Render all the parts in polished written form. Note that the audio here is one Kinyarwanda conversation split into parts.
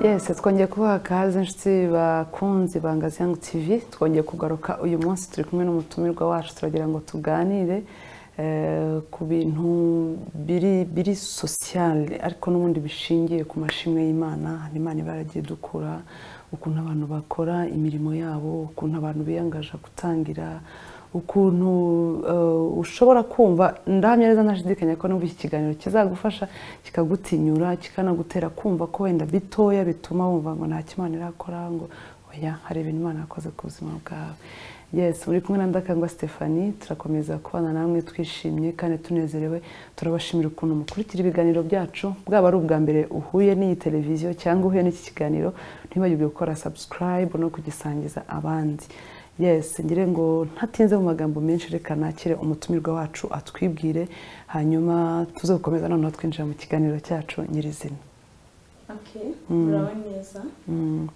Yes, twongeye kubaha kaze inshuti bakunzi ba Ngazi Yangu TV. Twongeye kugaruka uyu munsi turi kumwe n'umutumirwa wacu, turagira ngo tuganire ku bintu biri social ariko n'ubundi bishingiye ku mashimwe y'Imana. Imana ibaragiye dukura ukuntu abantu bakora imirimo yabo, ukuntu abantu biyangaje gutangira, ukuntu ushobora kumva. Ndahamya neza ntashidikanya ko n'ubu iki kiganiro kizagufasha, kikagutinyura, kikanagutera kumva ko wenda bitoya bituma wumva ngo nta Imana irakora, ngo oya, hari ibintu Imana yakoze ku buzima bwawe. Yes, muri kumwe na Ndakangwa Stephanie, turakomeza kubana namwe twishimye kandi tunezerewe. Turabashimira ukuntu mukurikira ibiganiro byacu, bwaba ari ubwa mbere uhuye n'iyi televiziyo cyangwa uhuye n'iki kiganiro, ntibagirwe gukora subscribe no kugisangiza abandi. Yes, ngire ngo ntatinze mu magambo menshi, reka nakire umutumirwa wacu atwibwire, hanyuma tuze gukomeza noneho twinjira mu kiganiro cyacu nyirizina. Okay, muraho neza.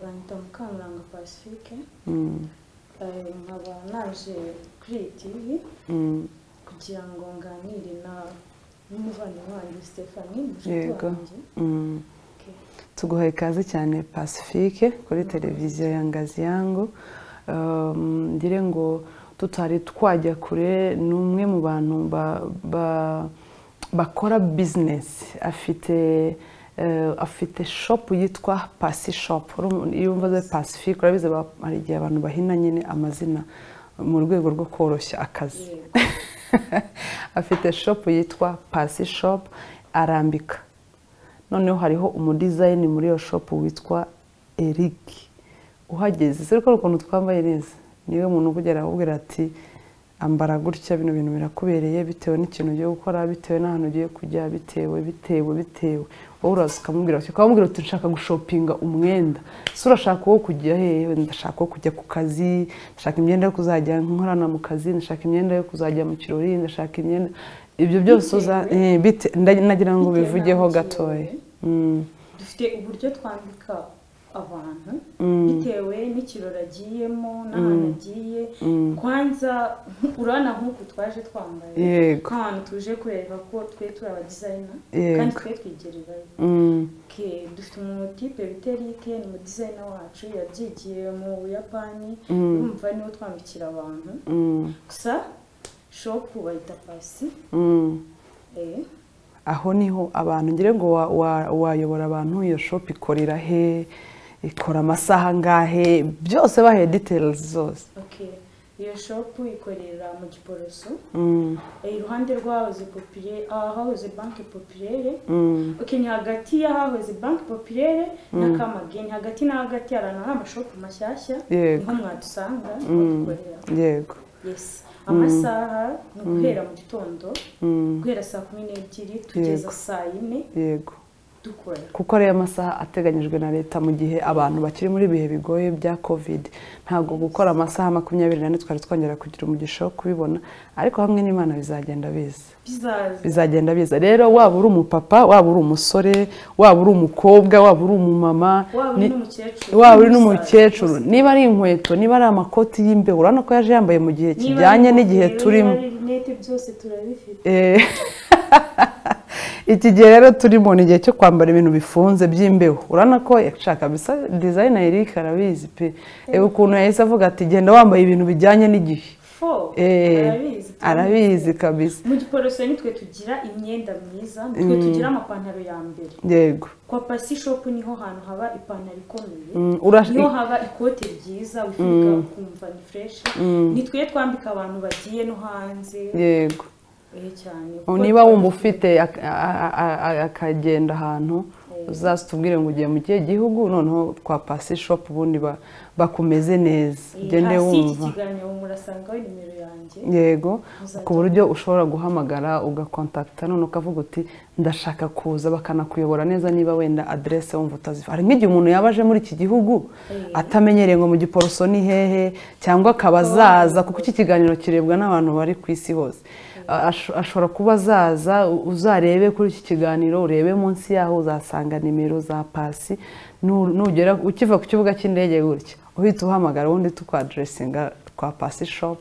Banyita Mukamuranga Pacifique. Nkaba naje kuri iyi TV kugira ngo nganire na n'umuvandimwe wanjye Stephanie, mushiki wanjye. Tuguhaye ikaze cyane Pacifique kuri televiziyo ya Ngazi Yangu. Ngire ngo tutari twajya kure, ni umwe mu bantu bakora business, afite shop yitwa Pasi Shop. Iyo mvuze Pacifique urabizi, hari igihe abantu bahina nyine amazina mu rwego rwo koroshya akazi. Afite shop yitwa Pasi Shop, arambika. Noneho hariho umudizayini muri iyo shop witwa Eric. Uhageze se ko ukuntu twambaye neza, niwe muntu ukugera akubwira ati ambara gutya, bino bintu birakubereye, bitewe n'ikintu ugiye gukora, bitewe n'ahantu ugiye kujya, bitewe bitewe bitewe. Wowe uraza ukamubwira uti nshaka gushopinga umwenda, se urashaka uwo kujya hehe? Ndashaka uwo kujya ku kazi, ndashaka imyenda yo kuzajya nkorana mu kazi, ndashaka imyenda yo kuzajya mu kirori, ndashaka imyenda, ibyo byose nagira ngo bivugeho gatoya. Dufite uburyo twambika abantu bitewe n'ikirori agiyemo n'ahantu agiye. Kwanza urabona nk'uku twaje twambaye nk'ahantu tuje kureba ko twe turi abadizayina kandi twe twigererayo. Dufite umutipe bita Eric, ni umudizayina wacu, yabyigiye mu Buyapani, urumva niwe twambikira abantu. Gusa shopu bayita Pasi. Aho niho abantu ngire ngo wayobora abantu, iyo shop ikorera he, ikora amasaha angahe, byose bahe details zose. Okay, iyo shop ikorera mu Giporoso, iruhande rw'ahahoze Populaire, ahahoze Banque Populaire. Okay, ni hagati y'ahahoze Banque Populaire na Kamageni, hagati na hagati hari ahantu hari amashopu mashyashya, niho mwadusanga, niho dukorera. Yego. Yes, amasaha ni guhera mu gitondo, guhera saa 12 tugeza saa 4. Yego. Kuko ariyo masaha ateganyijwe na leta mu gihe abantu bakiri muri bihe bigoye bya Covid. Ntabwo gukora amasaha 24 twari twongera kugira umugisha wo kubibona, ariko hamwe n'Imana bizagenda biza. Bizagenda biza. Rero waba uri umupapa, waba uri umusore, waba uri umukobwa, waba uri umumama, waba uri n'umukecuru, niba ari inkweto, niba ari amakoti y'imbeho, urabona ko yaje yambaye mu gihe kijyanye n'igihe turimo. Byose turabifite. Iki gihe rero turimo ni igihe cyo kwambara ibintu bifunze by'imbeho. Urabona ko yashaka bisa designer Eric arabizi pe. Ukuntu yahise avuga ati genda wambaye ibintu bijyanye n'igihe. Arabizi kabisa. Mu Giporoso nitwe tugira imyenda myiza, nitwe tugira amapantaro ya mbere. Yego. Kwa Pasi Shop niho hantu haba ipantaro ikomeye, niho haba ikote ryiza wifunika ukumva ni fresh. Nitwe twambika abantu bagiye no hanze. Yego. Niba wumva ufite akagenda ahantu uzasitubwire ngo ugiye mu kihe gihugu, noneho kwa Pasi Shop ubundi bakumeze neza, ugende wumva. Yego, ku buryo ushobora guhamagara ugakontakta, none ukavuga uti ndashaka kuza, bakanakuyobora neza niba wenda adresse wumva utazifa. Hari nk'igihe umuntu yabaje muri iki gihugu atamenyereye ngo mu Giporoso ni hehe, cyangwa akaba azaza, kuko iki kiganiro kirebwa n'abantu bari ku isi hose. Ashobora kuba azaza, uzarebe kuri iki kiganiro, urebe munsi yaho uzasanga nimero za Pasi. Nugera ukiva ku kibuga cy'indege gutya uhita uhamagara, ubundi tukwadressinga kwa Pasi Shop,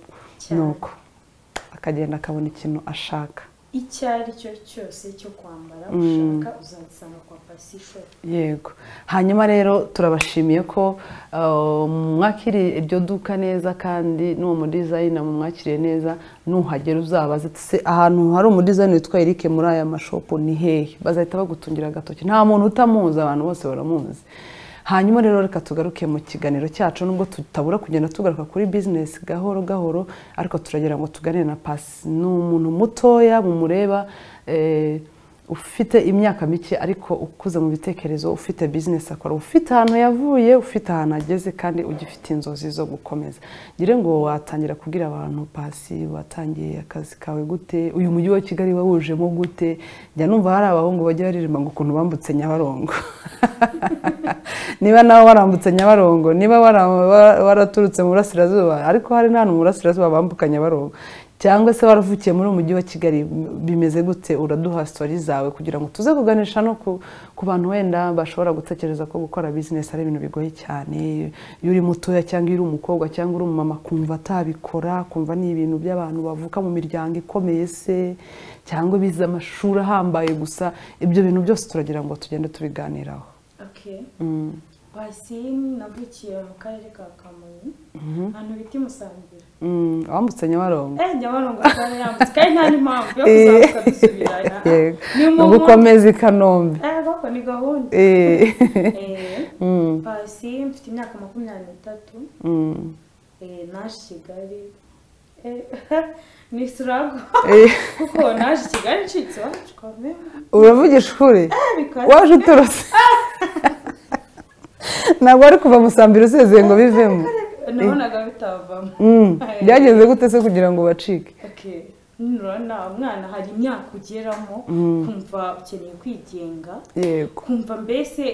nuko akagenda akabona ikintu ashaka. Icyo ari cyo cyose cyo kwambara ushaka uzagisanga kwa Pasi Shop. Yego. Hanyuma rero turabashimiye ko mwakiriye iryo duka neza, kandi n'uwo mudizayina mumwakiriye neza. Nuhagera uzabaze se ahantu hari umudizayina witwa Eric muri aya mashopu ni hehe, bazahita bagutungira agatoki. Nta muntu utamuzi, abantu bose baramuzi. Hanyuma rero reka tugaruke mu kiganiro cyacu, nubwo tutabura kugenda tugaruka kuri business gahoro gahoro, ariko turagira ngo tuganire na Pasi. Ni umuntu mutoya mumureba, ufite imyaka mike ariko ukuze mu bitekerezo, ufite business akora, ufite ahantu yavuye, ufite ahantu ageze, kandi ugifite inzozi zo gukomeza. Ngire ngo watangira kubwira abantu, Pasi, watangiye akazi kawe gute? Uyu mujyi wa Kigali wawujemo gute? Njya numva hari abahungu bajya baririmba ngo ukuntu bambutse Nyabarongo. Niba nawe warambutse Nyabarongo, niba waraturutse mu burasirazuba, ariko hari n'ahantu mu burasirazuba bambuka Nyabarongo, cyangwa se waravukiye muri umujyi wa Kigali, bimeze gute? Uraduha story zawe kugira ngo tuze kuganisha no ku bantu wenda bashobora gutekereza ko gukora business ari ibintu bigoye cyane. Iyo uri mutoya cyangwa iyo uri umukobwa cyangwa uri umumama, kumva atabikora, kumva ni ibintu by'abantu bavuka mu miryango ikomeye se, cyangwa bize amashuri ahambaye gusa. Ibyo bintu byose turagira ngo tugende tubiganiraho. Okay. Pasi navukiye mu karere ka Kamonyi, ahantu bita Musambira. Wambutse Nyabarongo? Nyabarongo twarayambutse, kandi nta n'impamvu yo kuzamuka dusubirana. Ni ugukomeza i Kanombe. Koko ni gahunda. Pasi mfite imyaka 23. Naje Kigali. Ni struggle. Kuko naje Kigali ncitse iwacu kameme. Uravugisha ukuri? Waje uturutse? Ntabwo wari kuva Musambira usezeye ngo bivemo? Nabonaga bitavamo. Byagenze gute se kugira ngo bacike? Nurana umwana hari imyaka ugeramo kumva ukeneye kwigenga. Yego. Kumva mbese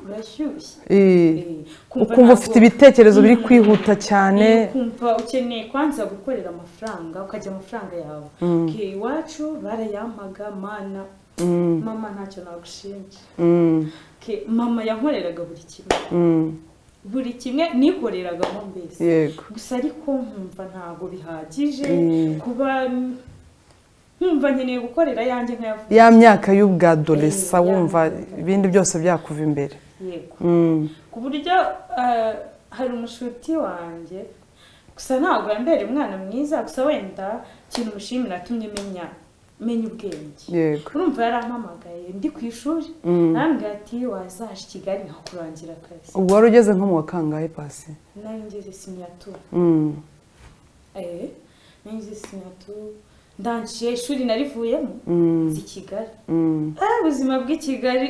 urashyushye. Ukumva ufite ibitekerezo biri kwihuta cyane. Kumva ukeneye kwanza gukorera amafaranga, ukajya amafaranga yawe. Iwacu barayampaga, mana mama ntacyo nagushinja. Mama yankoreraga buri kimwe. Buri kimwe nikoreragamo mbese. Yego. Gusa ariko nkumva ntago bihagije, kuba nkumva nkeneye gukorera yanjye nkayavuga. Ya myaka y'ubwadolesa wumva ibindi byose byakuva imbere. Yego. Ku buryo hari umushuti wanjye, gusa ntabwo yambereye umwana mwiza, gusa wenda ikintu mushimira atumye menya ubwenge. Yego. Urumva yarampamagaye ndi ku ishuri, arambwira ati wazaje Kigali nkakurangira akazi. Ubwo wari ugeze nko mu wa kangahe Pasi? Nari ngeze senior 2. Nari ngeze senior 2, ndangije ishuri narivuyemo, nzi Kigali. Ubuzima bw'i Kigali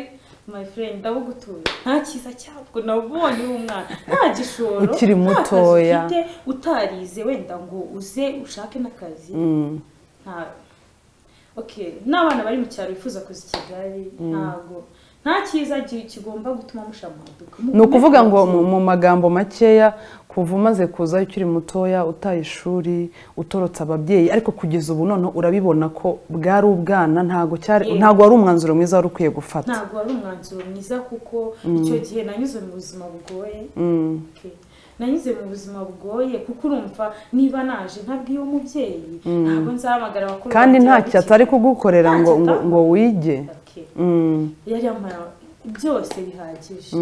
my friend ndabugutuye, nta cyiza cyabwo nabonye umwana, nta gishoro, ukiri mutoya, utarize wenda ngo uze ushake n'akazi. Nta n'abana bari mu cyaro bifuza kuza i Kigali, ntago nta cyiza kigomba gutuma mushamaduka. Ni ukuvuga ngo mu magambo makeya, kuva umaze kuza ukiri mutoya, utaye ishuri, utorotse ababyeyi, ariko kugeza ubu none urabibona ko bwari ubwana, ntago cyari, ntago wari umwanzuro mwiza wari ukwiye gufata. Ntago wari umwanzuro mwiza, kuko icyo gihe nanyuze mu buzima bugoye. Nanyuze mu buzima bugoye, kuko urumva niba naje ntabwiye umubyeyi, ntabwo nzahamagara abakuru, kandi ntacyo atari kugukorera ngo ngo wige. Yari yampaye byose bihagije.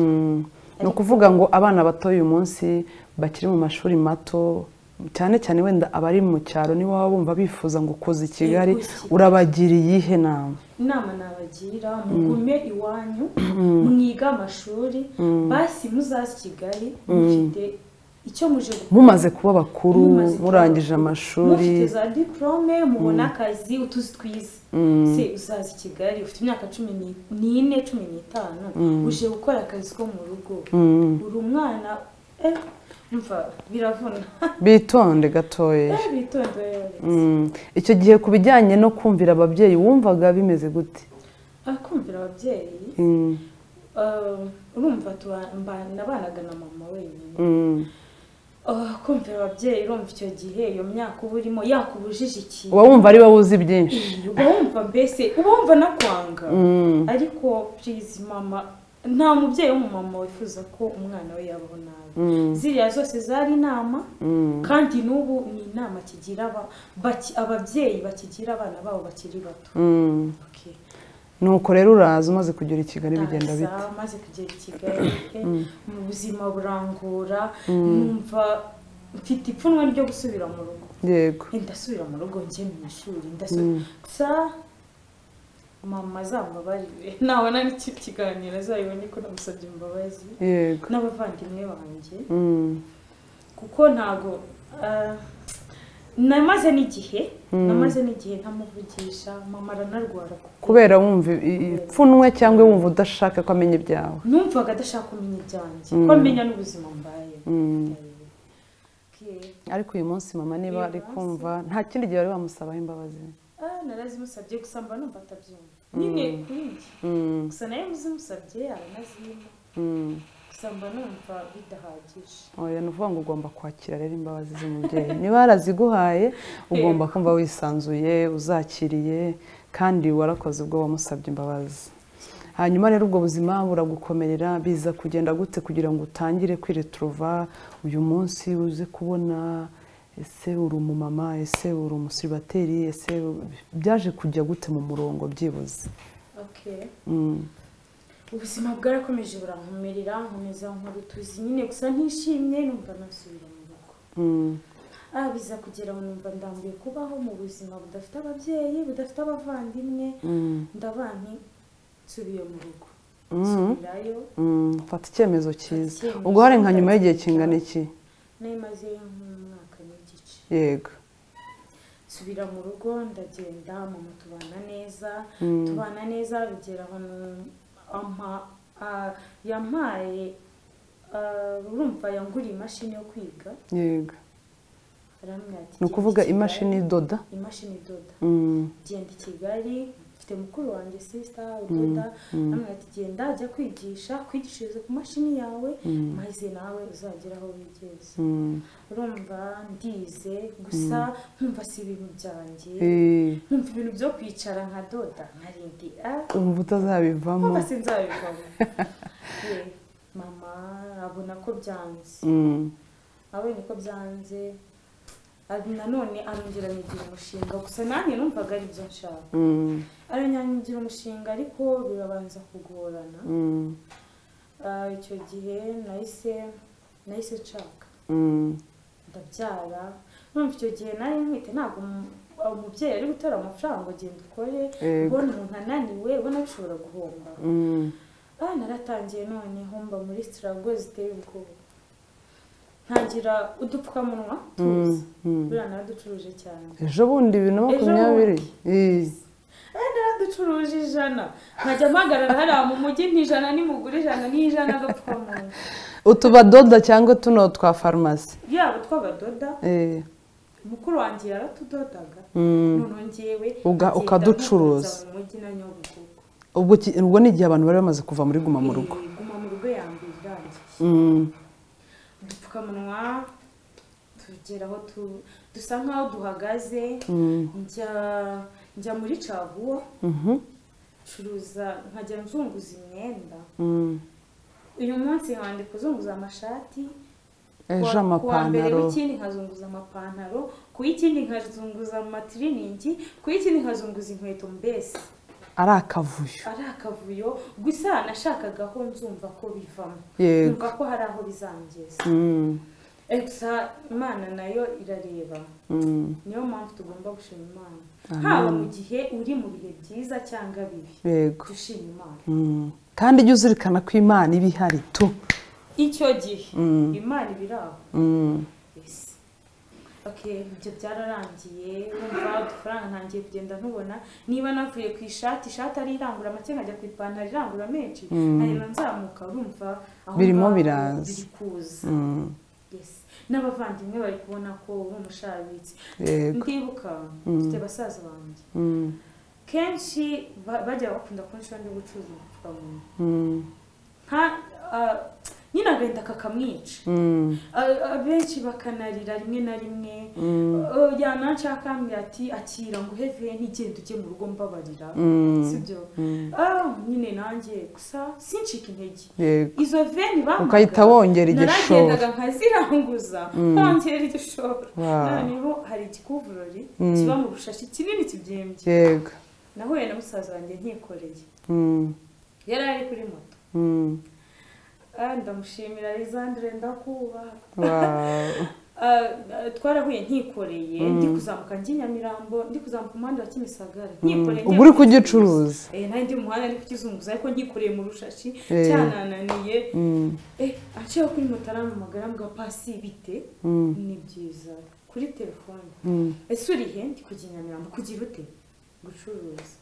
Ni ukuvuga ngo abana bato uyu munsi bakiri mu mashuri mato, cyane cyane wenda abari mu cyaro, niba baba bumva bifuza ngo kuza i Kigali, urabagira iyihe nama? Inama nabagira, mugume iwanyu, mwiga amashuri, basi muzaze Kigali mufite icyo muje gukora, mumaze kuba bakuru, murangije amashuri, mufite za diplome, mubona akazi, utuzi twiza. Se uzaza i Kigali ufite imyaka 14, 15, uje gukora akazi ko mu rugo, uri umwana, biravuna. Bitonde gatoya. Bitonde. Icyo gihe ku bijyanye no kumvira ababyeyi wumvaga bimeze gute? Kumvira ababyeyi, urumva nabanaga na mama wenyine. Kumvira ababyeyi, urumva icyo gihe iyo myaka uba urimo yakubujije ikintu, uba wumva ari wowe uzi byinshi, uba wumva mbese uba wumva nakwanga. Ariko please mama, Nta mubyeyi w'umumama wifuza ko umwana we yabaho nabi. Ziriya zose zari inama, kandi n'ubu ni inama kigira ababyeyi bakigira abana babo bakiri bato. Nuko rero uraza umaze kugera i Kigali bigenda bite? Maze kugera i Kigali mu buzima burangora, numva mfite ipfunwe ryo gusubira mu rugo. Yego. Ndasubira mu rugo njye mu ishuri, ndasubira gusa mama azambabarire nabona n'iki kiganiro azayibone ko namusabye imbabazi. Yego. N'abavandimwe banjye. Kuko ntago namaze n'igihe ntamuvugisha, mama aranarwara kubera wumva ipfunwe cyangwa wumva udashaka ko amenya ibyawe. Numvaga adashaka kumenya ibyanjye, ko amenya n'ubuzima mbaye. Ariko uyu munsi mama niba ari kumva nta kindi gihe wari wamusabaho imbabazi? Narazimusabye gusa mba numva atabyumva nyine kuri njye. Gusa nayo muzimusabye aranazimpa, gusa mba numva bidahagije. Oya, ni ukuvuga ngo ugomba kwakira rero imbabazi z'umubyeyi. Niba yaraziguhaye ugomba kumva wisanzuye, uzakiriye, kandi warakoze ubwo wamusabye imbabazi. Hanyuma rero ubwo buzima buragukomerera, biza kugenda gute kugira ngo utangire kwiretruva uyu munsi uze kubona ese uri umumama, ese uri umusiribateri, ese byaje kujya gute mu murongo byibuze? Ubuzima bwarakomeje burankomerera, nkomeza nkora utuzi nyine gusa ntishimye, numva nasubira mu rugo. Biza kugera aho numva ndambiye kubaho mu buzima budafite ababyeyi, budafite abavandimwe, ndabanti nsubiye mu rugo. Nsubirayo. Fata icyemezo cyiza. Ubwo hari nka nyuma y'igihe kingana iki? Nari nk'umwaka n'igice. Yego. Nsubira mu rugo ndagenda, mama tubana neza, tubana neza bigera aho yampaye urumva yanguriye imashini yo kwiga. Yego. Ni ukuvuga imashini idoda? Imashini idoda. Genda i Kigali, mfite mukuru wanjye sister udoda, namwe ati genda ajya kwigisha, kwigishiriza ku mashini yawe, maze nawe uzagera aho wigeze. Urumva ndize gusa nkumva si ibintu byanjye, nkumva ibintu byo kwicara nkadoda nkarindi umva utazabivamo. Nkumva sinzabivamo. Mama abona ko byanze. Abonye ko byanze nanone arongera anyigira umushinga, gusa nanjye numvaga ari byo nshaka. Aranyanyigira umushinga ariko birabanza kugorana. Icyo gihe nahise nshaka, ndabyara. Numva icyo gihe nari ntwite, ntabwo umubyeyi ari gutora amafaranga ngo genda ukore, ubona umuntu ananiwe ubona bishobora guhomba. Naratangiye noneho mba muri struggle ziteye ubwoba. Ntangira udupfukamunwa tuzi, buriya naraducuruje cyane. Ejo bundi 2020 naraducuruje 100, nkajya mpagarara hariya mu mujyi nti 100 nimugura 100 ni 100 agapfukamunwa. Utubadoda cyangwa tuno twa farumasi? Yaba twabadoda. Mukuru wanjye yaratudodaga, noneho njyewe ukaducuruza mu mujyi na Nyabugogo. Ubwo ni igihe abantu bari bamaze kuva muri guma mu rugo. Guma mu rugo ya mbere irangiye. Udupfukamunwa tugeraho dusa nkaho duhagaze. Njya muri caguwa ncuruza, nkajya nzunguza imyenda. Uyu munsi nkandi kuzunguza amashati, ejo amapantaro, w'ikindi nkazunguza amapantaro, ku y'ikindi nkazunguza amatiriningi, ku y'ikindi nkazunguza inkweto, mbese ari akavuyo. Ari akavuyo gusa nashakagaho nzumva ko bivamo, numva ko hari aho bizangeza. Gusa Imana nayo irareba, niyo mpamvu tugomba gushima Imana haba mu gihe uri mu bihe byiza cyangwa bibi. Yego. Dushima Imana. Kandi jya uzirikana ko Imana iba ihari tu icyo gihe Imana iba iri aho. Ibyo byararangiye, wumva udufaranga ntangiye kugenda ntubona. Niba navuye ku ishati, ishati ari irangura make, nkajya ku ipantaro irangura menshi, nkagenda nzamuka, urumva aho birimo biraza, biri kuza. N'abavandimwe bari kubona ko uri umushabitsi. Ndibuka mfite basaza banjye kenshi bajya bakunda kunshira ndi gucuruza udupfukamunwa. Nyine agahinda kakamwica. Abenshi bakanarira rimwe na rimwe. Yananshaka ambwira ati akira nguhe veni genda ujye mu rugo mbabarira. Sibyo? Nyine nanjye gusa sincika intege. Izo veni bampaga ukahita wongera igishoro. Naragendaga nkaziranguza nkongera igishoro. Noneho hari igikuvurori kiba mu bushashi kinini kibyimbye. Yego. Nahuye na musaza wanjye nkikoreye. Yari ari kuri moto. Ndamushimira Alexandre ndakubaha. Twarahuye nkikoreye ndi kuzamuka njye Nyamirambo, ndi kuzamuka umuhanda wa Kimisagara nkikoreye. Ubu uri kugicuruza? Nari ndi mu muhanda ndi kukizunguza ariko nkikoreye mu rushashi cyanananiye. Aciye kuri moto arampamagara mbwa pasi bite? Ni byiza kuri telefone. Ese uri he? Ndi kujya Nyamirambo. Kugira ute? Gucuruza.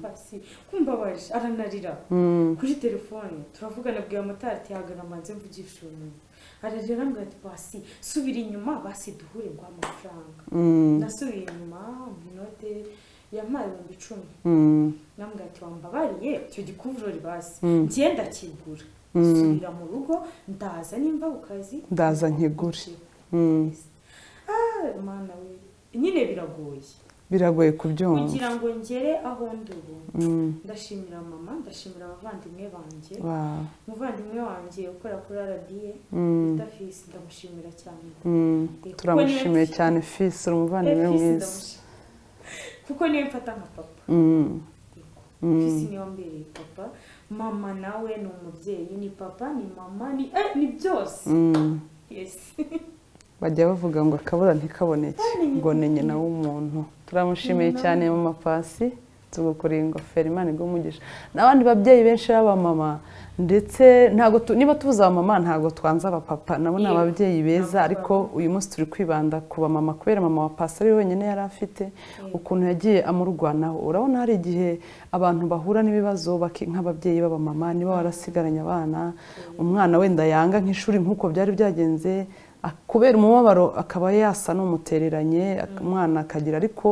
Pasi kumbabaje aranarira kuri telefone turavugana bwa motari ati hagana manze mvugisha umuntu. Ararira arambwira ati pasi subira inyuma basi duhure ngo amafaranga. Nasubiye inyuma inote yampaye 10,000. Nambwira ati wambabariye icyo gikuvurori basi ngiye ndakigura. Subira mu rugo ndaza nimba ku kazi ndaza nkigure. Mana we nyine biragoye. Biragoye kubyumva. Kugira ngo ngere aho ndi ubu. Ndashimira mama, ndashimira abavandimwe banjye. Umuvandimwe wanjye ukora kuri RBA bita Fisi, ndamushimira cyane. Turamushimiye cyane Fisi, uri umuvandimwe mwiza. Kuko niwe mfata nka papa. Fisi niwe wambereye papa. Mama nawe ni umubyeyi, ni papa, ni mama, ni byose. Yes. Bajya bavuga ngo akabura ntikaboneke ngo ni nyina w'umuntu. Turamushimiye cyane mama Pasi, tugukoreye ingofero, Imana iguhe umugisha. N'abandi babyeyi benshi b'abamama ndetse ntago niba tubuze abamama ntago twanze abapapa, nabo ni ababyeyi beza, ariko uyu munsi turi kwibanda ku bamama kubera mama wa Pasi ari wenyine yari afite ukuntu yagiye amurwanaho. Urabona hari igihe abantu bahura n'ibibazo nk'ababyeyi b'abamama niba warasigaranye abana, umwana wenda yanga nk'ishuri nk'uko byari byagenze kubera umubabaro akaba yasa n'umutereranye umwana akagira, ariko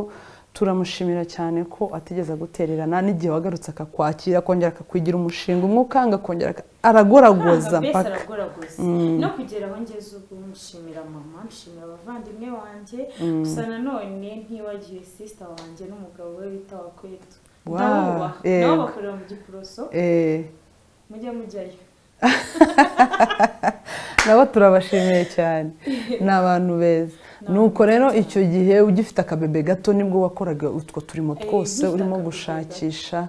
turamushimira cyane ko atigeze gutererana n'igihe wagarutse akakwakira akongera akakwigira umushinga umwe ukanga akongera aragoragoza mpaka no kugera aho ngeze ubu. Mushimira mama, mushimira abavandimwe wanjye, gusa nanone ntiwagiye sister wanjye n'umugabo we bita Wakwetu. Ndabubaha nabo bakorera mu Giporoso. Mujya mujyayo. Nabo turabashimiye cyane, ni abantu beza. Nuko rero icyo gihe ugifite akabebe gato nibwo wakoraga utwo turimo twose urimo gushakisha,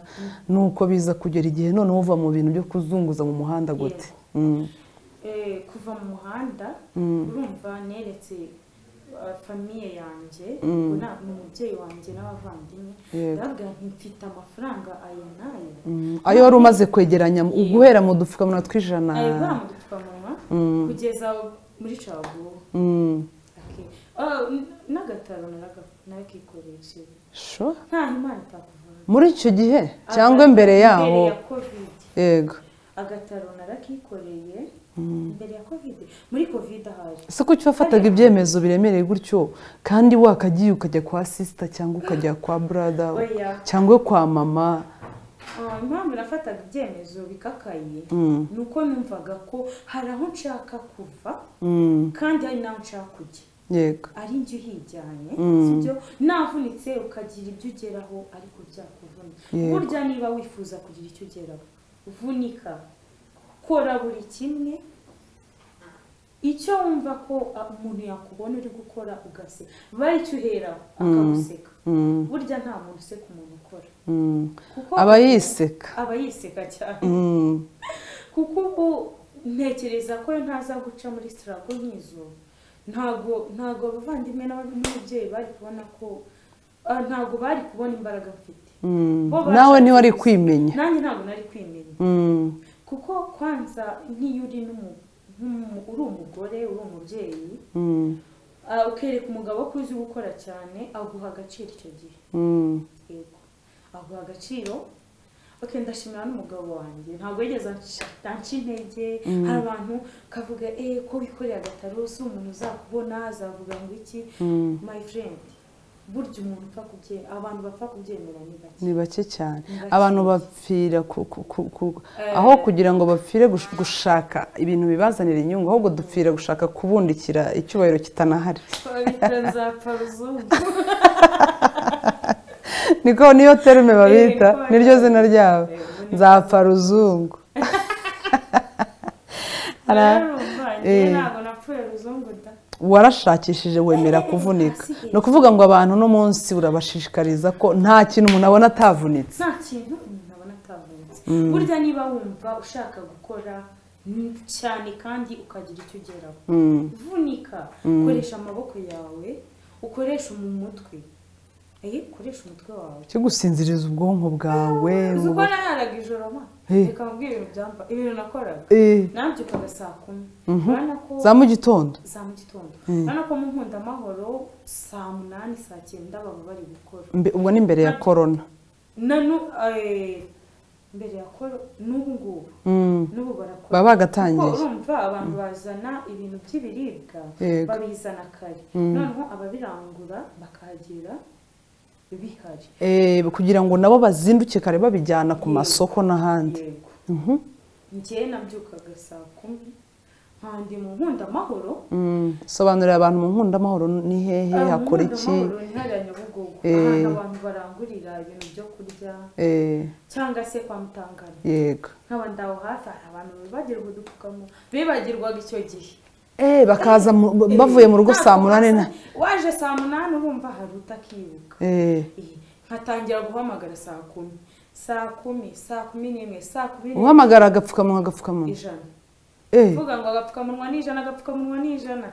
nuko biza kugera igihe none uva mu bintu byo kuzunguza mu muhanda gute? Kuva mu muhanda urumva neretse famiye yanjye, umubyeyi wanjye n'abavandimwe, ndababwira nti mfite amafaranga aya n'aya. Ayo wari umaze kwegeranya guhera mu dupfukamunwa tw'ijana? Ayo guhera mu dupfukamunwa kugeza muri caguwa. N'agataro narakikoresheje. Nta Imana itakuvana. Muri icyo gihe cyangwa mbere yaho? Mbere ya Covid. Yego. Agataro narakikoreye mbere ya Covid, muri Covid ahari. Ese kuki wafataga ibyemezo biremereye gutyo kandi wakagiye ukajya kwa sister cyangwa ukajya kwa brother cyangwa kwa mama? Impamvu nafataga ibyemezo bikakaye ni uko numvaga ko hari aho nshaka kuva kandi hari n'aho nshaka kujya. Yego. Ari njye uhijyanye, sibyo? Navunitse ukagira ibyo ugeraho ariko byakuvuna. Burya niba wifuza kugira icyo ugeraho, vunika, kora buri kimwe icyo wumva ko umuntu yakubona uri gukora ugaseka, bari icyo uheraho akaguseka. Burya nta muntu useka umuntu ukora, kuko aba yiseka, aba yiseka cyane. Kuko ubu ntekereza ko ntaza guca muri struggle nk'izo, ntago abavandimwe n'ababyeyi bari kubona ko ntago bari kubona imbaraga mfite. Nawe ntiwari kwimenya? Nanjye ntabwo nari kwimenya. Kuko kwanza nk'iyo uri uri umugore, uri umubyeyi, ukereka umugabo ko uzi gukora cyane, aguha agaciro icyo gihe. Yego, aguha agaciro. Okay, ndashimira n'umugabo wanjye ntabwo yigeze anca intege. Hari abantu kavuga ko wikoreye agataro si umuntu uzakubona azavuga ngo iki. My friend, Burya umuntu upfa kubyemera, abantu bapfa kubyemera ni bake. Ni bake cyane. Abantu bapfira aho kugira ngo bapfire gushaka ibintu bibazanira inyungu, ahubwo dupfira gushaka kubundikira icyubahiro kitanahari. Niko niyo terme babita, niryo zina ryabo, nzapfa ruzungu. Warashakishije wemera kuvunika. No kuvuga ngo abantu no munsi urabashishikariza ko nta kintu umuntu abona atavunitse. Nta kintu umuntu abona atavunitse. Burya niba wumva ushaka gukora cyane kandi ukagira icyo ugeraho, vunika, koresha amaboko yawe, ukoresha mu mutwe. Koresha umutwe wawe. Cyo gusinziriza ubwonko bwawe. Uzi ko nararaga ijoro ma. Reka mbwira ibintu byamba, ibintu nakoraga. Nabyukaga saa 10. Urabona ko za mu gitondo. Za mu gitondo. Urabona ko mu Nkunda Amahoro saa 8 saa 9 baba bari gukora. Ubwo ni imbere ya corona. Nanu mbere ya corona n'ubu ngubu. N'ubu barakora. Baba bagatangiye. Urumva abantu bazana ibintu by'ibiribwa babizana kare. Noneho ababirangura bakahagera bihari. Kugira ngo nabo bazinduke kare babijyana ku masoko n'ahandi. Njye nabyukaga saa 10 nkandi mu Nkunda Amahoro. Sobanurira abantu mu Nkunda Amahoro ni hehe, hakora iki? Ni hariya Nyabugogo, ahantu abantu barangurira ibintu byo kurya cyangwa se kwa Mutangana. Yego. Nkaba ndaho hafi, hari abantu bibagirwa udupfukamunwa, bibagirwaga icyo gihe. Bakaza bavuye mu rugo saa 8 na waje saa 8 urumva hari utakibuka. Nkatangira guhamagara saa 10, saa 10, saa 11, saa 11. Uhamagara agapfukamunwa agapfukamunwa ijana. Vuga ngo agapfukamunwa ni ijana, agapfukamunwa ni ijana.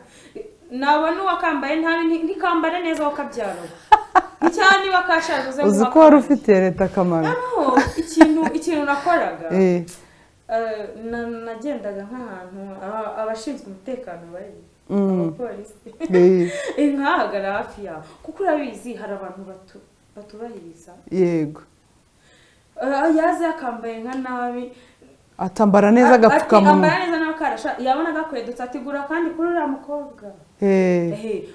Nabona uwakambaye ntabi ntikambare neza wakabyara. Cyane wakashaje uze. Uzi ko wari ufitiye leta akamaro. Ikintu nakoraga. Nagendaga nk'ahantu abashinzwe umutekano bari, abapolisi, nkahagara hafi yaho, kuko urabizi hari abantu batubahiriza. Yego. Yaza yakambaye nka nabi, atambara neza agapfukamunwa, atambara neza n'akarasha, yabona agakwedutse atigura kandi kuri uriya mukobwa.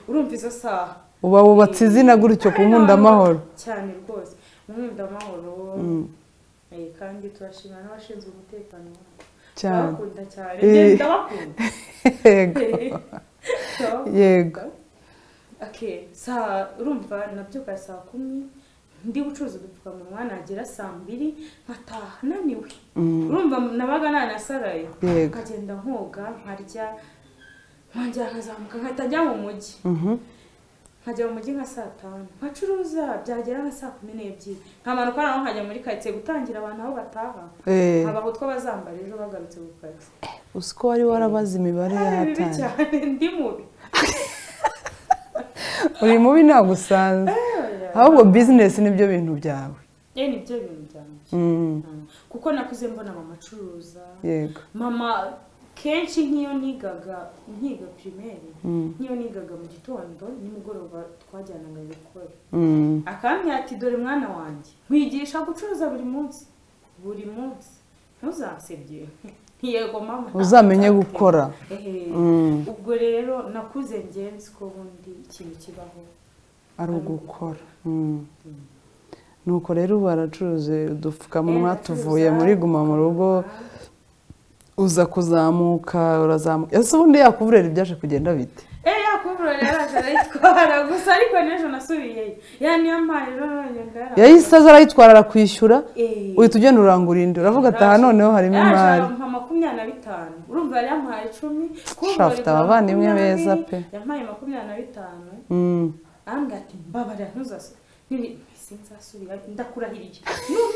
Urumva izo saha uba wubatse izina gutyo ku Nkunda Amahoro cyane rwose, mu Nkunda Amahoro. Kandi turashimira n'abashinzwe umutekano cyane, ndabakunda cyane, ndabakunda. Yego. Yego. Okay, saa urumva nabyuka saa 10 ndi gucuruza udupfukamunwa, nagera saa 2 nkataha naniwe. Urumva nabaga nanasaraye, nkagenda nkoga, nkarya, nkongera nkazamuka nkahita njya mu mujyi. Nkajya mu mujyi nka saa 5 nkacuruza, byagera nka saa 12 nkamanuka naho nkajya muri quartier gutangira abantu aho bataha, abaho two bazambara ejo bagarutse ku kazi. Uzi ko wari warabaze imibare yahatanye cyane, ndi mubi. Uri mubi nagusanze. Ahubwo business nibyo bintu byawe. Nibyo bintu byanjye. Kuko nakuze mbona mama acuruza. Yego. Mama kenshi nk'iyo nigaga nkiga primaire, nk'iyo nigaga mu gitondo nimugoroba twajyanaga gukora. Akambwira ati dore mwana wanjye, nkwigisha gucuruza buri munsi, buri munsi. Ntuzasebye. Yego mama. Uzamenye gukora. Ubwo rero nakuze ngenzi ko bundi ikintu kibaho ari ugukora. Nuko rero baracuruze udupfukamunwa tuvuye muri guma mu rugo, uza kuzamuka urazamuka. Ese ubundi yakuvurera ibyaje kugenda bite? Yakuvurera yaraje arayitwara gusa, ariko n'ejo nasubiyeyo. Yani yampaye rero nongera. Yahise aza arayitwara arakwishyura, uhita ugenda urangura indi. Uravuga ati aha noneho harimo imari. Yaje ampa 25. Urumva yari yampaye 10. Afite abavandimwe beza pe. Yampaye 25. Ambwira ati mbabarira ntuzasubire. Sinzasubira, ndakurahiriye.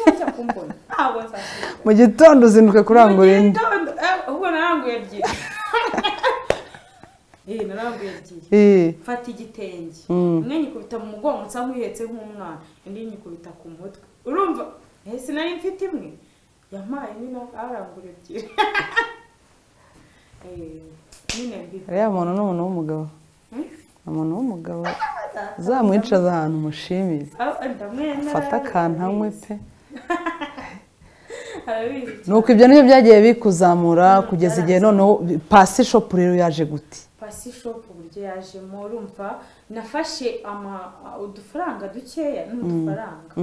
Nujya kumbona ntabwo nzasubira. Mu gitondo uzinduka kurangura indi. Ubwo naranguye ebyiri. Naranguye ebyiri. Mfata igitenge. Imwe nyikubita mu mugongo nsa nk'uhetse nk'umwana, indi nyikubita ku mutwe. Urumva sinari mfite imwe. Yampaye nyine arangura ebyiri. Nyine mbi. Ariya muntu ni umuntu w'umugabo. Umuntu w'umugabo uzamwicaza ahantu umushimire, fata akantu anywe pe. Nuko ibyo nibyo byagiye bikuzamura kugeza igihe noneho Pasi Shop rero yaje gute? Pasi Shop uburyo yajemo, urumva nafashe udufaranga dukeya n'udufaranga.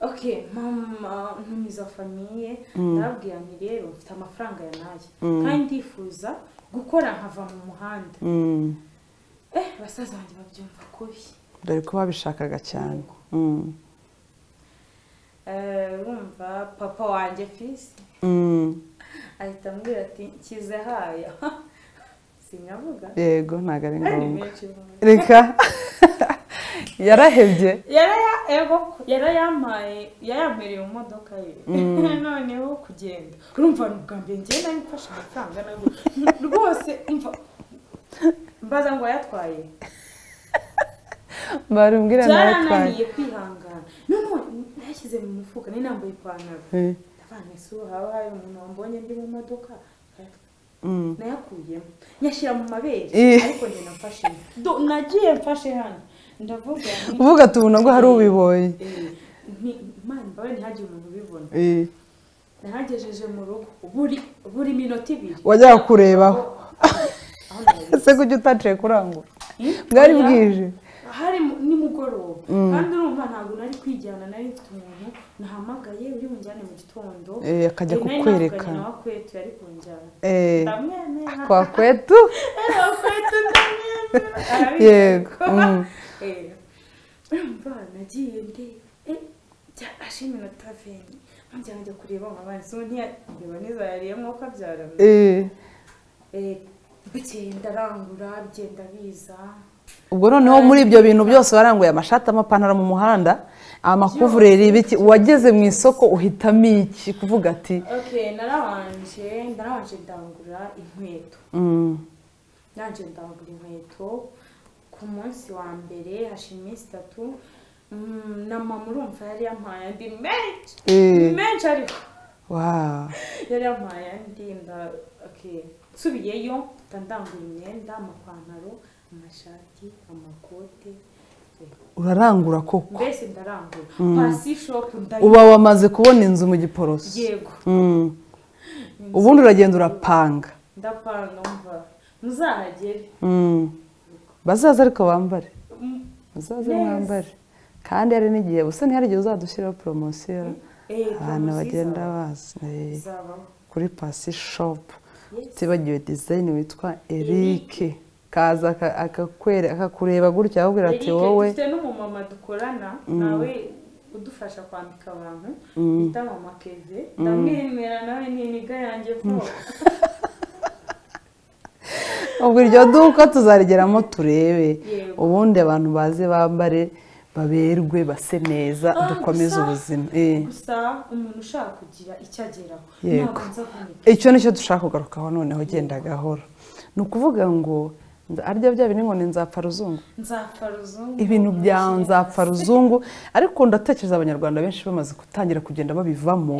Okay, mama ntumiza famille, ndababwira nti rero mfite amafaranga ya nayo kandi ndifuza gukora nkava mu muhanda. Basaza banjye babyumva kubi, dore ko babishakaga cyane. Urumva papa wanjye fisi ahita ambwira ati nshyize haya. Sinyavuga. Yego, ntabwo ari ngombwa. Reka yarahebye. Yarayampaye, yayampereye mu modoka ye. Noneho kugenda, urumva ni ubwa mbere njyewe nari mfashe amafaranga rwose, mbaza ngo yatwaye. Barumbwira natwaye. Byarananiye kwihangana. None nashyize mu mufuka, nari nambaye ipantaro. Ndavana isura, haba hari umuntu wambonye ndi mu modoka. Nayakuyemo nyashyira mu mabere, ariko njye nafashe. Nagiye mfashe hano. Ndavuga uvuga tubona ngo hari ubibonye. Imana imbabe ntihagire umuntu ubibona. Nahagejeje mu rugo buri minota ibiri wajyaga kurebaho. Ese kuki utaciye kurangura? Bwari bwije. Hari nimugoroba, kandi urumva ntabwo nari kwijyana, nari mfite umuntu nahamagaye uri bunjyane mu gitondo, akajya kukwereka. Nawe kwetu yari kunjyana. Ndamwemera. Kwa kwetu? Kwetu ndamwemera. Yego. Urumva nagiye ndi ashe iminota 20 njya njya kureba nk'abandi, so ntiyareba neza yariyemo ko abyara. Bukeye ndarangura, bigenda biza. Ubwo noneho muri ibyo bintu byose waranguye amashati, amapantaro mu muhanda, amakuvureri, ibiki, wageze mu isoko uhitamo iki kuvuga ati okay, narabanje ndangura inkweto. Nanje ndangura inkweto ku munsi wa mbere, hashira iminsi 3, na mama urumva yari yampaye andi menshi menshi, ariko wow, yari yampaye andi. Okay, nsubiyeyo ndangura imyenda, amapantaro, amashati, amakote. Urarangura koko? Mbese ndarangura. Pasi Shop uba wamaze kubona inzu mu Giporoso. Yego. Ubundi uragenda urapanga. Ndapanga, umva muzahagere. Bazaza ariko bambare. Muzaze mwambare. Kandi hari n'igihe busa ntihari igihe uzadushyiraho poromosiyo, abantu bagenda bazi kuri Pasi Shop. Utibagiwe design witwa Eric. Kaza akakureba gutya akubwira ati wowe. Dufite n'umumama dukorana nawe udufasha kwambika abantu, bita mama Keve, ndamwemera nawe ni niga yanjye vuba. Ubwo iryo duka tuzarigeramo turebe, ubundi abantu baze bambare baberwe base neza, dukomeze ubuzima. Gusa umuntu ushaka kugira icyo ageraho ntabwo nzavunika. Icyo nicyo dushaka kugarukaho noneho, genda gahoro. Ni ukuvuga ngo arya bya bintu ngo ni nzapfa ruzungu. Nzapfa ruzungu. Ibintu bya nzapfa ruzungu, ariko ndatekereza abanyarwanda benshi bamaze gutangira kugenda babivamo,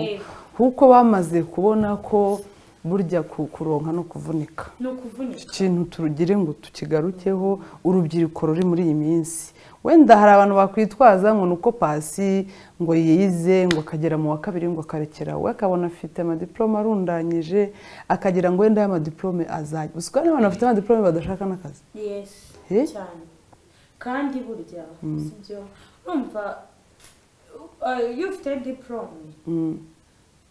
kuko bamaze kubona ko burya kuronka no kuvunika. No kuvunika. Ikintu turugire ngo tukigarukeho, urubyiruko ruri muri iyi minsi. Wenda hari abantu bakwitwaza ngo nuko Pasi ngo yize ngo akagera mu wa kabiri ngo akarekera, we akabona afite amadiplome arundanyije, akagira ngo wenda y'amadiplome azajya. Usiko n'abantu bafite amadiplome badashaka n'akazi. Yes. Cyane. Kandi burya sibyo, urumva iyo ufite diplome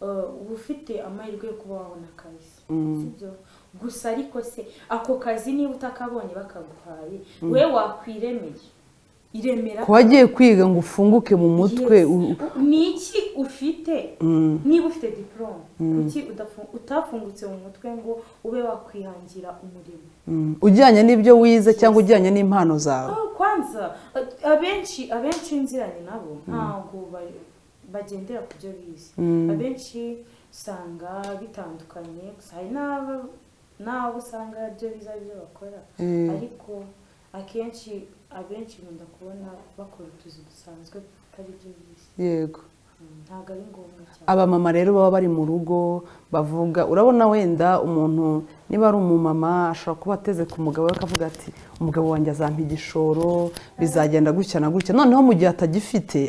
uba ufite amahirwe yo kuba wabona akazi, sibyo? Gusa ariko se ako kazi niba utakabonye bakaguhaye, we wakwiremeye iremera ko wagiye kwiga ngo ufunguke mu mutwe. Ni iki ufite? Niba ufite diplome, kuki utafungutse mu mutwe ngo ube wakwihangira umurimo ujyanye n'ibyo wize cyangwa ujyanye n'impano zawe? Kwanza abenshi nziranye nabo ntabwo bagendera ku byo bize. Abenshi usanga bitandukanye, gusa hari n'abo usanga ibyo bize ari byo bakora, ariko akenshi abenshi nkunda kubona bakora utuzi dusanzwe atari byo bize. Yego. Ntabwo ari ngombwa cyane. Abamama rero baba bari mu rugo bavuga, urabona wenda umuntu niba ari umumama ashobora kuba ateze ku mugabo we akavuga ati umugabo wanjye azampa igishoro, bizagenda gutya na gutya. Noneho mu gihe atagifite,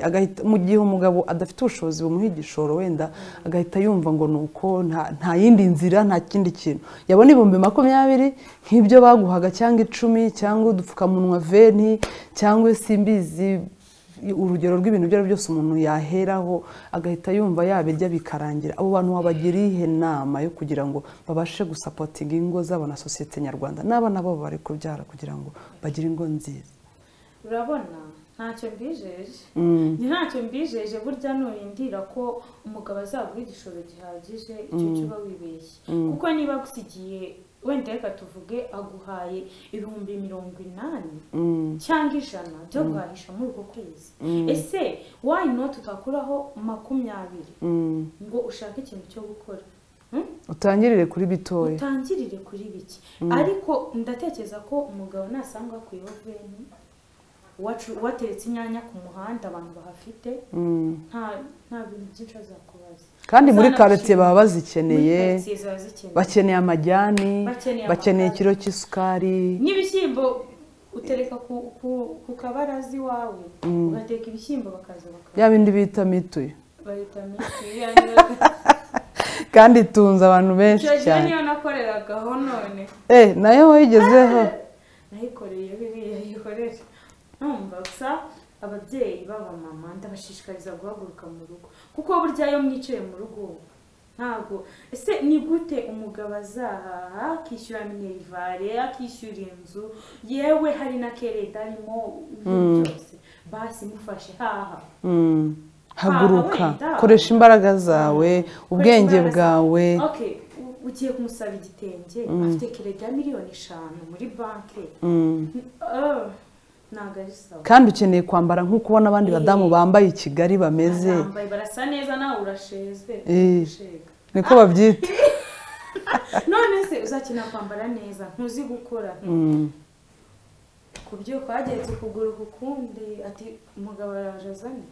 mu gihe umugabo adafite ubushobozi bumuha igishoro, wenda agahita yumva ngo nuko nta yindi nzira, nta kindi kintu yabona 20,000 nk'ibyo baguhaga, cyangwa 10, cyangwa udupfukamunwa 20, cyangwa simbizi urugero rw'ibintu ibyo ari byose umuntu yaheraho agahita yumva yabirya bikarangira. Abo bantu wabagira iyihe nama yo kugira ngo babashe gusapotinga ingo zabo na sosiyete nyarwanda n'abana babo bari kubyara kugira ngo bagire ingo nziza? Urabona ntacyo mbijeje, ntacyo mbijeje. Burya nurindira ko umugabo azaguha igishoro gihagije, icyo cyuba wibeshye, kuko niba agusigiye wenda reka tuvuge aguhaye 80,000 cyangwa 100 byo guhahisha muri uko kwezi, ese why not utakuraho 20 ngo ushake ikintu cyo gukora? Utangirire kuri bitoya, utangirire kuri bike. Ariko ndatekereza ko umugabo nasanga akuyeho 20, wateretse inyanya ku muhanda abantu bahafite, nta bintu byinshi azakubaza. Kandi muri quartier baba bazikeneye, bakeneye amajyani, bakeneye ikiro cy'isukari n'ibishyimbo. Utereka ku kabarazi wawe ugateka ibishyimbo bakaza bakaba ya bindi bita mituyu, bayita mituyu kandi itunze abantu benshi cyane. Niyo nakoreragaho none nayo wayigezeho, nayikoreye biriya yikorera. Numva gusa ababyeyi b'abamama ndabashishikariza guhaguruka mu rugo, kuko burya iyo mwicaye mu rugo ntabwo ese ni gute umugabo azahaha akishyura minerivare, akishyura inzu, yewe hari na kereda arimo byose, basi mufashe haha. Haguruka, koresha imbaraga zawe, ubwenge bwawe. Ugiye kumusaba igitenge afite kereda ya 5,000,000 muri banki, kandi ukeneye kwambara nk'uko ubona abandi badamu bambaye i Kigali bameze, barasa neza nawe urasheze, niko babyita. None se uzakenera kwambara neza ntuzi gukora, ku byo kwagenze ukuguru kukundi ati umugabo araje azane,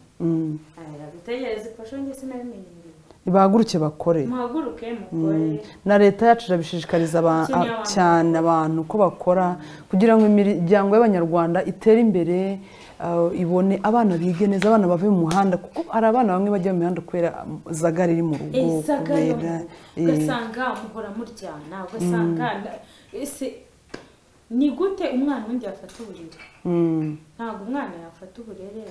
aragutegereza ifashe njye sinabimenyereye. Nibahaguruke bakore, muhaguruke mukore. Na leta yacu irabishishikariza cyane abantu ko bakora kugira ngo imiryango y'abanyarwanda itere imbere, ibone abana bige neza, abana bave mu muhanda, kuko hari abana bamwe bajya mu mihanda kubera zagari iri mu rugo, kubera ugasanga muhora muryana, ugasanga ese ni gute umwana undi yafata uburere? Ntabwo umwana yafata uburere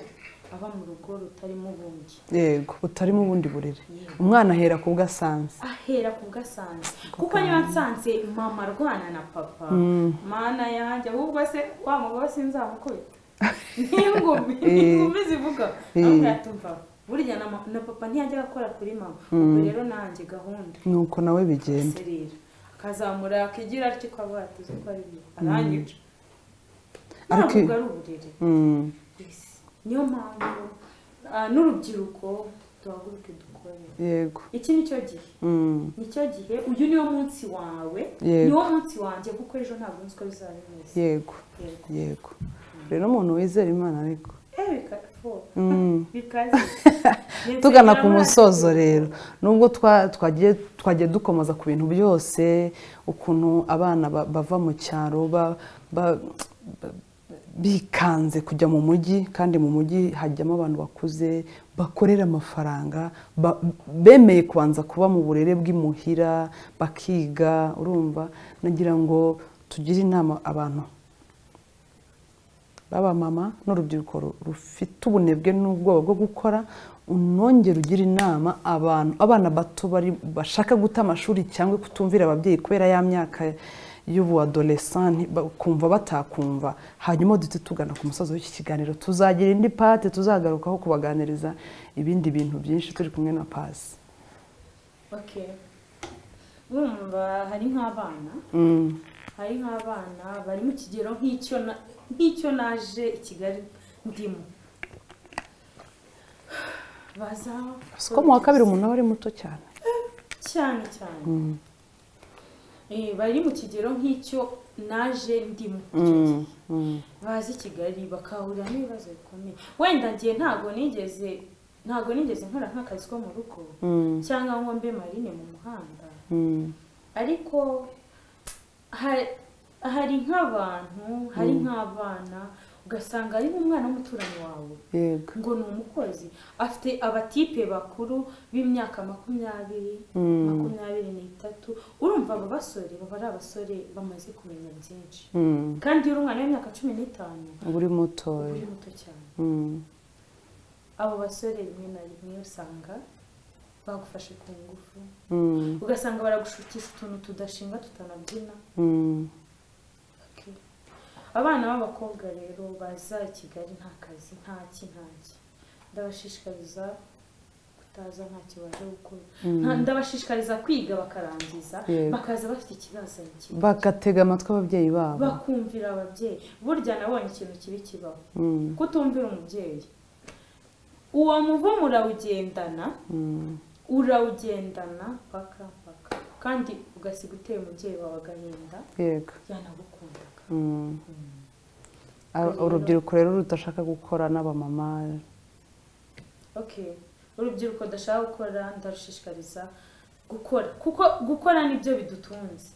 aba mu rugo rutarimo ubundi. Yego, butarimo ubundi burere. Umwana ahera ku bwasanze. Ahera ku bwasanze. Kuko niba nsanze mama arwana na papa, mana yanjye ahubwo se wa mugabo sinzamukubita. N'ingumi, ingumi zivuga. Aho burya na papa ntiyajya akora kuri mama. Ubwo rero nanjye gahunda. Nuko nawe bigenda. Akazamura akigira atyo kwa ati ko ari byo. Aranyica. Ariko ari uburere. Niyo mpamvu n'urubyiruko duhaguruke dukore. Yego. Iki nicyo gihe. Nicyo gihe, uyu niwo munsi wawe, niwo munsi wanjye, kuko ejo ntabwo nzi ko bizaba bimeze. Yego. Yego. Rero umuntu wizera Imana ariko. Bikaze. Tugana ku musozo rero, nubwo twagiye dukomoza ku bintu byose, ukuntu abana bava mu cyaro bikanze kujya mu mujyi, kandi mu mujyi hajyamo abantu bakuze bakorera amafaranga, bemeye kubanza kuba mu burere bw'imuhira bakiga. Urumva nagira ngo tugire inama abantu baba mama n'urubyiruko rufite ubunebwe n'ubwoba bwo gukora, unongera ugira inama abantu abana bato bari bashaka guta amashuri cyangwa kutumvira ababyeyi kubera ya myaka y'ubu adolescent kumva batakumva. Hanyuma dute tugana ku musozo w'iki kiganiro, tuzagira indi pate tuzagarukaho kubaganiriza ibindi bintu byinshi turi kumwe na Pasi. Okay. Urumva hari nk'abana hari nk'abana bari mu kigero nk'icyo naje i Kigali ndimo. Baza siko mu wa kabiri umuntu aba ari muto cyane cyane cyane. Bari mu kigero nk'icyo naje ndimo. Bazi Kigali bakahurira n'ibibazo bikomeye. Wenda ngiye ntago nigeze Ntabwo nigeze nkora nk'akazi ko mu rugo cyangwa ngo mbe marine mu muhanda. Ariko hari nk'abantu, hari nk'abana ugasanga ari nk'umwana w'umuturanyi wawe ngo ni umukozi, afite abatipe bakuru b'imyaka 20, 23. Urumva aba basore baba ari abasore bamaze kumenya byinshi. Kandi iyo uri umwana w'imyaka 15 uba uri muto cyane. Abo basore rimwe na rimwe usanga bagufashe ku ngufu, ugasanga baragushukisha utuntu tudashinga tutanabyina. Abana b'abakobwa rero baza i Kigali nta kazi, nta ki, ndabashishikariza kutaza ntacyo baje gukora. Ndabashishikariza kwiga bakarangiza, bakaza bafite ikibazo, bagatega amatwi ababyeyi babo, bakumvira ababyeyi. Burya nabonye ikintu kibi kibaho, kutumvira umubyeyi. Uwo muvumo urawugendana, urawugendana paka paka, kandi ugasiga uteye umubyeyi wawe agahinda. Yego, yanagukundaga. Urubyiruko rero rudashaka gukora n'abamama. Okay, urubyiruko rudashaka gukora ndarushishikariza gukora, kuko gukora nibyo bidutunze.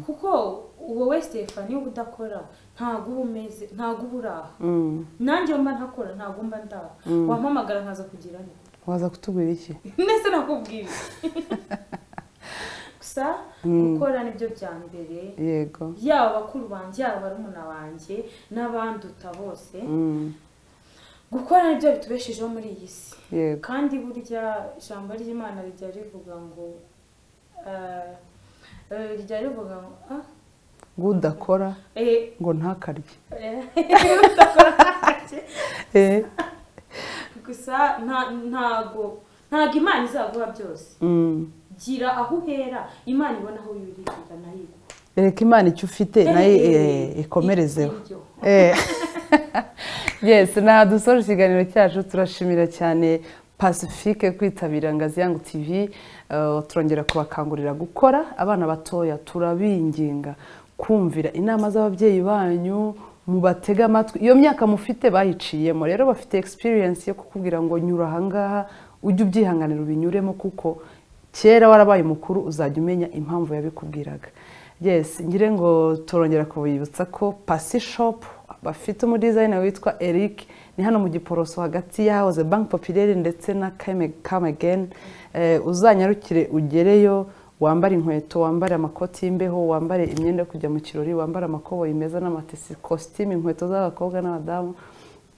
Kuko wowe Stephanie uba udakora ntago uba umeze, ntago uba uraha. Nanjye mba ntakora ntago mba ndaha. Wampamagara nkaza kugira nte? Waza kutubwira iki? Ndetse nakubwira. Gusa gukora nibyo bya mbere. Yego. Yaba bakuru banjye, yaba barumuna banjye n'abanduta bose. Gukora nibyo bitubeshejeho muri iyi si. Yego. Kandi burya ijambo ry'Imana rijya rivuga ngo rijya rivuga ngo ngo udakora ngo ntakarye. Udakora ntakarye. Gusa ntago Imana izaguha byose. Gira aho uhera, Imana ibona aho yuririra nayo. Reka Imana icyo ufite nayo ikomerezeho. Yes, na dusoje ikiganiro cyacu. Turashimira cyane Pacifique kwitabira Ngazi Yangu TV. Turongera kubakangurira gukora. Abana batoya turabinginga kumvira inama z'ababyeyi banyu, mubatega amatwi. Iyo myaka mufite bayiciyemo, rero bafite experience yo kukubwira ngo nyura ahangaha, ujye ubyihanganira ubinyuremo, kuko kera warabaye mukuru uzajya umenya impamvu yabikubwiraga. Yes, ngire ngo turongera kubibutsa ko Pasi Shop bafite umudesigner witwa Eric, ni hano mu Giporoso hagati yahoze Bank Populaire ndetse na Come Again. Uzanyarukire ugereyo, wambare inkweto, wambare amakoti y'imbeho, wambare imyenda yo kujya mu kirori, wambare amakoboyi meza n'amatisi, costume, inkweto z'abakobwa n'abadamu.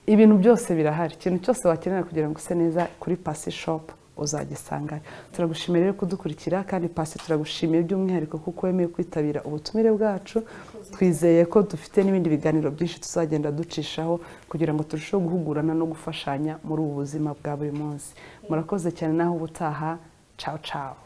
Ibintu byose birahari. Ikintu cyose wakenera kugira ngo use neza kuri Pasi Shop uzagisanga. Turagushimira rero kudukurikira, kandi Pasi turagushimiye by'umwihariko kuko wemeye kwitabira ubutumire bwacu. Twizeye ko dufite n'ibindi biganiro byinshi tuzagenda ducishaho kugira ngo turusheho guhugurana no gufashanya muri ubu buzima bwa buri munsi. Murakoze cyane, naho ubutaha. Ciao ciao.